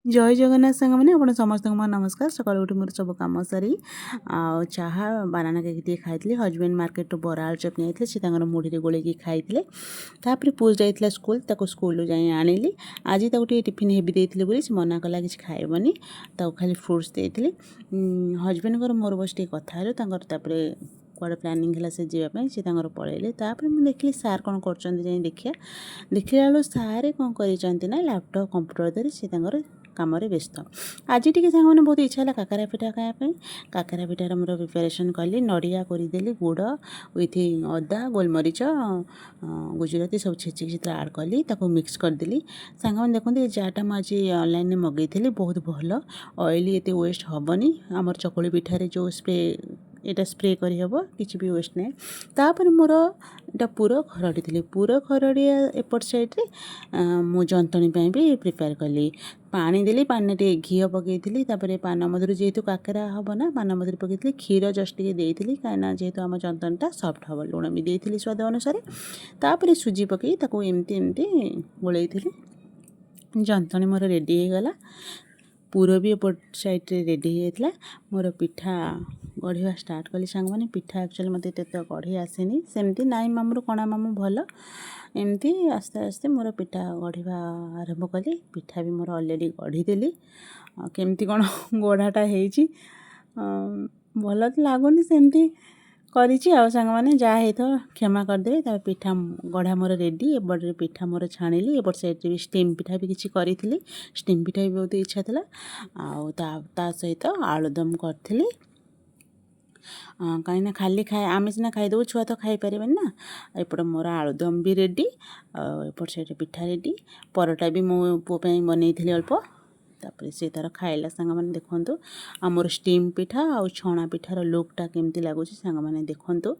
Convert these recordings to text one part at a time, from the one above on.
ଜୟ ଜଗନ୍ନାଥ ସାଙ୍ଗମାନେ, ଆପଣ ସମସ୍ତଙ୍କୁ ମୋର ନମସ୍କାର। ସକାଳୁ ଉଠି ମୋର ସବୁ କାମ ସାରି ଆଉ ଚାହା, ବାନାନା କେକ୍ ଟିକେ ଖାଇଥିଲି। ହଜବେଣ୍ଡ ମାର୍କେଟରୁ ବରା, ଆଳୁଚପ୍ ନେଇଥିଲେ, ସେ ତାଙ୍କର ମୁଢ଼ିରେ ଗୋଳେଇକି ଖାଇଥିଲେ। ତାପରେ ପୁଅ ଯାଇଥିଲା ସ୍କୁଲ, ତାକୁ ସ୍କୁଲରୁ ଯାଇ ଆଣିଲି। ଆଜି ତାକୁ ଟିକେ ଟିଫିନ୍ ହେଭି ଦେଇଥିଲି ବୋଲି ସେ ମନା କଲା, କିଛି ଖାଇବନି। ତାକୁ ଖାଲି ଫ୍ରୁଟ୍ସ ଦେଇଥିଲି। ହଜବେଣ୍ଡଙ୍କର ମୋର ବସି ଟିକେ କଥା ହେଲୁ। ତାଙ୍କର ତାପରେ କୁଆଡ଼େ ପ୍ଲାନିଂ ହେଲା ସେ ଯିବା ପାଇଁ, ସେ ତାଙ୍କର ପଳେଇଲେ। ତାପରେ ମୁଁ ଦେଖିଲି ସାର୍ କ'ଣ କରୁଛନ୍ତି, ଯାଇ ଦେଖିବା। ଦେଖିଲା ବେଳକୁ ସାର୍ କ'ଣ କରିଛନ୍ତି ନା, ଲ୍ୟାପଟପ୍, କମ୍ପ୍ୟୁଟର ଧରି ସେ ତାଙ୍କର କାମରେ ବ୍ୟସ୍ତ। ଆଜି ଟିକେ ସାଙ୍ଗମାନେ ବହୁତ ଇଚ୍ଛା ହେଲା କାକରା ପିଠା ଖାଇବା ପାଇଁ। କାକରା ପିଠାର ମୋର ପ୍ରିପାରେସନ୍ କଲି। ନଡ଼ିଆ କୋରିଦେଲି, ଗୁଡ଼ ୱିଥ୍ ଅଦା, ଗୋଲମରିଚ, ଗୁଜୁରାତି ସବୁ ଛେଚିକି ସେଥିରେ ଆଡ଼୍ କଲି। ତାକୁ ମିକ୍ସ କରିଦେଲି। ସାଙ୍ଗମାନେ ଦେଖନ୍ତୁ, ଏ ଜାରଟା ମୁଁ ଆଜି ଅନଲାଇନ୍ରେ ମଗେଇଥିଲି, ବହୁତ ଭଲ। ଅଏଲି ଏତେ ୱେଷ୍ଟ ହେବନି। ଆମର ଚକୁଳି ପିଠାରେ ଯେଉଁ ସ୍ପ୍ରେ, ଏଇଟା ସ୍ପ୍ରେ କରିହେବ, କିଛି ବି ୱେଷ୍ଟ ନାହିଁ। ତାପରେ ମୋର ଏଇଟା ପୁର ଖରଡ଼ିଥିଲି। ପୁର ଖରଡ଼ିଆ ଏପଟ ସାଇଡ଼୍ରେ ମୁଁ ଯନ୍ତଣୀ ପାଇଁ ବି ପ୍ରିପେୟାର କଲି। ପାଣି ଦେଲି, ପାଣିରେ ଟିକେ ଘିଅ ପକାଇଥିଲି। ତାପରେ ପାନମଧୁରୀ, ଯେହେତୁ କାକରା ହେବ ନା, ପାନମଧୁରୀ ପକାଇଥିଲି। କ୍ଷୀର ଜଷ୍ଟ ଟିକେ ଦେଇଥିଲି, କାହିଁକିନା ଯେହେତୁ ଆମ ଯନ୍ତଣୀଟା ସଫ୍ଟ ହେବ। ଲୁଣ ବି ଦେଇଥିଲି ସ୍ୱାଦ ଅନୁସାରେ। ତାପରେ ସୁଜି ପକାଇ ତାକୁ ଏମିତି ଏମିତି ଗୋଳେଇଥିଲି। ଯନ୍ତଣୀ ମୋର ରେଡ଼ି ହେଇଗଲା। ପୁର ବି ଏପଟ ସାଇଡ଼୍ରେ ରେଡ଼ି ହେଇଯାଇଥିଲା। ମୋର ପିଠା ଗଢ଼ିବା ଷ୍ଟାର୍ଟ କଲି। ସାଙ୍ଗମାନେ, ପିଠା ଆକ୍ଚୁଆଲି ମୋତେ ଏତେ ତ ଗଢ଼ି ଆସେନି। ସେମିତି ନାଇଁ ମାମୁଁରୁ କଣା ମାମୁଁ ଭଲ। ଏମିତି ଆସ୍ତେ ଆସ୍ତେ ମୋର ପିଠା ଗଢ଼ିବା ଆରମ୍ଭ କଲି। ପିଠା ବି ମୋର ଅଲରେଡ଼ି ଗଢ଼ିଦେଲି। ଆଉ କେମିତି କ'ଣ ଗଢ଼ାଟା ହେଇଛି, ଭଲ ତ ଲାଗୁନି, ସେମିତି କରିଛି। ଆଉ ସାଙ୍ଗମାନେ, ଯାହା ହେଇଥିବ କ୍ଷମା କରିଦେବେ। ତାପରେ ପିଠା ଗଢ଼ା ମୋର ରେଡ଼ି। ଏପଟରେ ପିଠା ମୋର ଛାଣିଲି। ଏପଟ ସାଇଡ଼୍ରେ ବି ଷ୍ଟିମ୍ ପିଠା ବି କିଛି କରିଥିଲି। ଷ୍ଟିମ୍ ପିଠା ବି ବହୁତ ଇଚ୍ଛା ଥିଲା। ଆଉ ତା ସହିତ ଆଳୁଦମ କରିଥିଲି, କାହିଁକିନା ଖାଲି ଖାଏ ଆମେ ସିନା ଖାଇଦେବୁ, ଛୁଆ ତ ଖାଇପାରିବେନି ନା। ଏପଟେ ମୋର ଆଳୁଦମ ବି ରେଡ଼ି, ଆଉ ଏପଟ ସାଇଡ଼୍ରେ ପିଠା ରେଡ଼ି। ପରଟା ବି ମୁଁ ପୁଅ ପାଇଁ ବନେଇଥିଲି ଅଳ୍ପ। ତାପରେ ସେ ତା'ର ଖାଇଲା। ସାଙ୍ଗମାନେ ଦେଖନ୍ତୁ, ଆମର ଷ୍ଟିମ୍ ପିଠା ଆଉ ଛଣା ପିଠାର ଲୁକ୍ଟା କେମିତି ଲାଗୁଛି, ସାଙ୍ଗମାନେ ଦେଖନ୍ତୁ।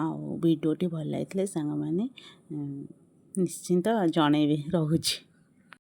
ଆଉ ଭିଡ଼ିଓଟି ଭଲ ଲାଗିଥିଲେ ସାଙ୍ଗମାନେ ନିଶ୍ଚିନ୍ତ ଜଣେଇବେ। ରହୁଛି।